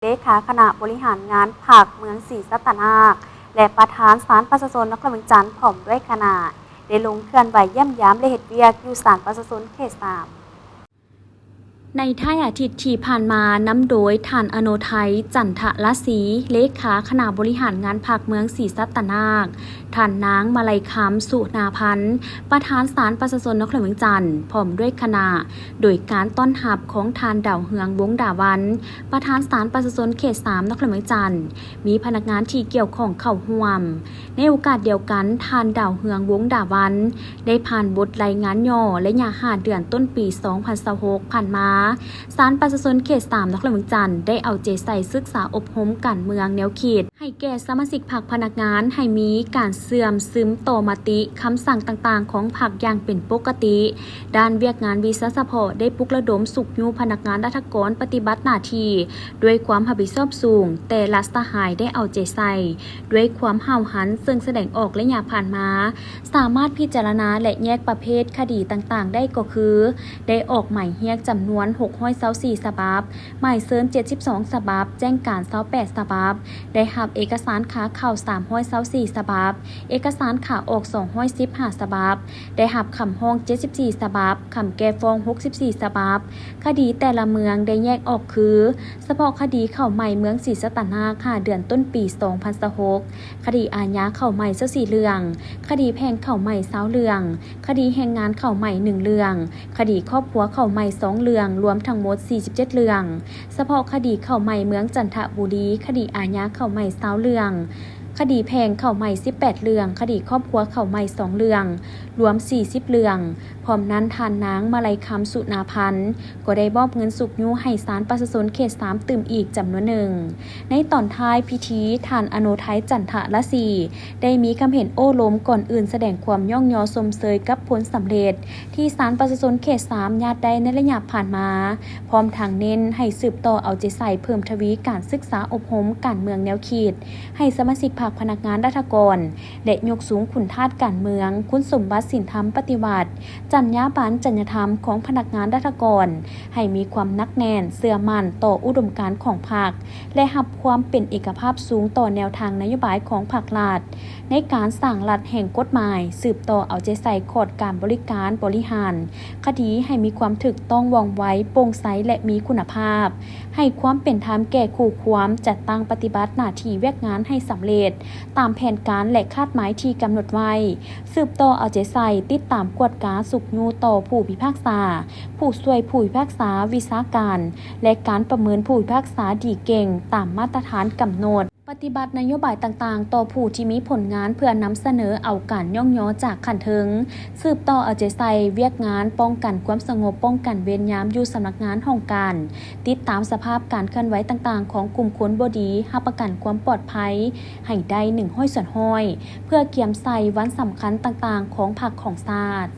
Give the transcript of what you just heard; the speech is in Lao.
ເລຂາຄະນະບໍລິຫານງານພັກເມືອງສີສັດຕະນາກ ແລະ ປະທານສານປະຊາຊົນນະຄອນຫຼວງວຽງຈັນ ພ້ອມດ້ວຍຄະນະ ໄດ້ລົງເຄື່ອນໄຫວຢ້ຽມຢາມ ແລະ ເຮັດວຽກຢູ່ສານປະຊາຊົນເຂດສາມ. ໃນທ້າຍອາທິດທີ່ຜ່ານມາ, ນຳໂດຍທ່ານ ອະໂນໄທ ຈັນທະລາສີ, ເລຂາຄະນະບໍລິຫານງານພັກເມືອງສີສັດຕະນາກ, ທ່ານນາງ ມາໄລຄຳ ສຸນາພັນ, ປະທານສານປະຊາຊົນນະຄອນຫຼວງວຽງຈັນ ພ້ອມດ້ວຍຄະນະ, ໂດຍການຕ້ອນຮັບຂອງທ່ານ ດາວເຮືອງ ວົງດາວັນ, ປະທານສານປະຊາຊົນເຂດສາມນະຄອນຫຼວງວຽງຈັນ, ມີພະນັກງານທີ່ກ່ຽວຂ້ອງເຂົ້າຮ່ວມ. ໃນໂອກາດດຽວກັນ, ທ່ານ ດາວເຮືອງ ວົງດາວັນ ໄດ້ຜ່ານບົດລາຍງານຫຍໍ້ໄລຍະຫ້າເດືອນຕົ້ນປີສອງພັນຊາວຫົກຜ່ານມາ. ສານປະຊາຊົນເຂດສາມນະຄອນຫຼວງວຽງຈັນ ໄດ້ເອົາໃຈໃສ່ສຶກສາອົບຮົມການເມືອງແນວຄິດ ໃຫ້ແກ່ສະມາຊິກພັກພະນັກງານ ໃຫ້ມີການເຊື່ອມຊຶມຕໍ່ມະຕິ, ຄຳສັ່ງຕ່າງໆຂອງພັກຢ່າງເປັນປົກກະຕິ. ດ້ານວຽກງານວິຊາສະເພາະ ໄດ້ປຸກລະດົມຊຸກຍູ້ພະນັກງານລັດຖະກອນປະຕິບັດໜ້າທີ່ດ້ວຍຄວາມຮັບຜິດຊອບສູງ, ແຕ່ລະສະຫາຍໄດ້ເອົາໃຈໃສ່ດ້ວຍຄວາມຫ້າວຫັນ, ເຊິ່ງສະແດງອອກໄລຍະຜ່ານມາ ສາມາດພິຈາລະນາ ແລະ ແຍກປະເພດຄະດີຕ່າງໆໄດ້ກໍຄື ໄດ້ອອກໝາຍຮຽກຈຳນວນຫົກຮ້ອຍຊາວສີ່ສະບັບ, ໝາຍເຊີນເຈັດສິບສອງສະບັບ, ແຈ້ງການຊາວແປດສະບັບ, ໄດ້ຮັບເອກະສານຂາເຂົ້າສາມຮ້ອຍຊາວສີ່ສະບັບ, ເອກະສານຂາອອກສອງຮ້ອຍສິບຫ້າສະບັບ, ໄດ້ຮັບຄຳຮ້ອງເຈັດສິບສີ່ສະບັບ, ຄຳແກ້ຟ້ອງຫົກສິບສີ່ສະບັບ. ຄະດີແຕ່ລະເມືອງໄດ້ແຍກອອກຄື ສະເພາະຄະດີເຂົ້າໃໝ່ເມືອງສີສັດຕະນາກ ຫ້າເດືອນຕົ້ນປີສອງພັນຊາວຫົກ, ຄະດີອາຍາເຂົ້າໃໝ່ຊາວສີ່ເລື່ອງ, ຄະດີແພ່ງເຂົ້າໃໝ່ຊາວເລື່ອງ, ຄະດີແຮງງານເຂົ້າໃໝ່ໜຶ່ງເລື່ອງ, ຄະດີຄອບຄົວເຂົ້າໃໝ່ສອງເລື່ອງ, ລວມທັງໝົດສີ່ສິບເຈັດເລື່ອງ. ສະເພາະຄະດີເຂົ້າໃໝ່ເມືອງຈັນທະບູລີ, ຄະດີອາຍາເຂົ້າໃໝ່ຊາວເລື່ອງ, ຄະດີແພ່ງເຂົ້າໃໝ່ສິບແປດເລື່ອງ, ຄະດີຄອບຄົວເຂົ້າໃໝ່ສອງເລື່ອງ, ລວມສີ່ສິບເລື່ອງ. ພ້ອມນັ້ນ, ທ່ານນາງ ມາໄລຄຳ ສຸນາພັນ ກໍໄດ້ມອບເງິນຊຸກຍູ້ໃຫ້ສານປະຊາຊົນເຂດສາມຕື່ມອີກຈຳນວນໜຶ່ງ. ໃນຕອນທ້າຍພິທີ, ທ່ານ ອະໂນໄທ ຈັນທະລາສີ ໄດ້ມີຄຳເຫັນໂອ້ລົມ, ກ່ອນອື່ນສະແດງຄວາມຍ້ອງຍໍຊົມເຊີຍກັບຜົນສຳເລັດ ທີ່ສານປະຊາຊົນເຂດສາມຍາດໄດ້ໃນໄລຍະຜ່ານມາ, ພ້ອມທັງເນັ້ນໃຫ້ສືບຕໍ່ເອົາໃຈໃສ່ເພີ່ມທະວີການສຶກສາອົບຮົມການເມືອງແນວຄິດ ໃຫ້ສະມາຊິກພັກພະນັກງານລັດຖະກອນ ແລະ ຍົກສູງຄຸນທາດການເມືອງ, ຄຸນສົມບັດສິນທຳປະຕິວັດ, ຈັນຍາບັນ, ຈັນຍາທຳຂອງພະນັກງານລັດຖະກອນ ໃຫ້ມີຄວາມໜັກແໜ້ນ, ເຊື່ອໝັ້ນຕໍ່ອຸດົມການຂອງພັກ ແລະ ຮັບຄວາມເປັນເອກະພາບສູງຕໍ່ແນວທາງນະໂຍບາຍຂອງພັກລັດ ໃນການສ້າງລັດແຫ່ງກົດໝາຍ, ສືບຕໍ່ເອົາໃຈໃສ່ຂອດການບໍລິການບໍລິຫານຄະດີໃຫ້ມີຄວາມຖືກຕ້ອງ, ວ່ອງໄວ, ໂປ່ງໃສ ແລະ ມີຄຸນນະພາບ, ໃຫ້ຄວາມເປັນທຳແກ່ຄູ່ຄວາມ, ຈັດຕັ້ງປະຕິບັດໜ້າທີ່ວຽກງານໃຫ້ສຳເລັດຕາມແຜນການ ແລະ ຄາດໝາຍທີ່ກຳນົດໄວ້, ສືບຕໍ່ເອົາໃຈໃສ່, ຕິດຕາມກວດກາ, ຊຸກຍູ້ຕໍ່ຜູ້ພິພາກສາ, ຜູ້ຊ່ວຍຜູ້ພິພາກສາ, ວິຊາການ ແລະ ການປະເມີນຜູ້ພິພາກສາດີເກັ່ງຕາມມາດຕະຖານກຳນົດ. ປະຕິບັດນະໂຍບາຍຕ່າງໆຕໍ່ຜູ້ທີ່ມີຜົນງານ ເພື່ອນຳສະເໜີເອົາການຍ້ອງຍໍຈາກຂັ້ນເທິງ, ສືບຕໍ່ເອົາໃຈໃສ່ວຽກງານປ້ອງກັນຄວາມສະຫງົບ, ປ້ອງກັນເວນຍາມຢູ່ສຳນັກງານຫ້ອງການ, ຕິດຕາມສະພາບການເຄື່ອນໄຫວຕ່າງໆຂອງກຸ່ມຄົນບໍ່ດີ, ຮັບປະກັນຄວາມປອດໄພໃຫ້ໄດ້ໜຶ່ງຮ້ອຍສ່ວນຮ້ອຍ ເພື່ອກຽມໃສ່ວັນສຳຄັນຕ່າງໆຂອງພັກຂອງຊາດ.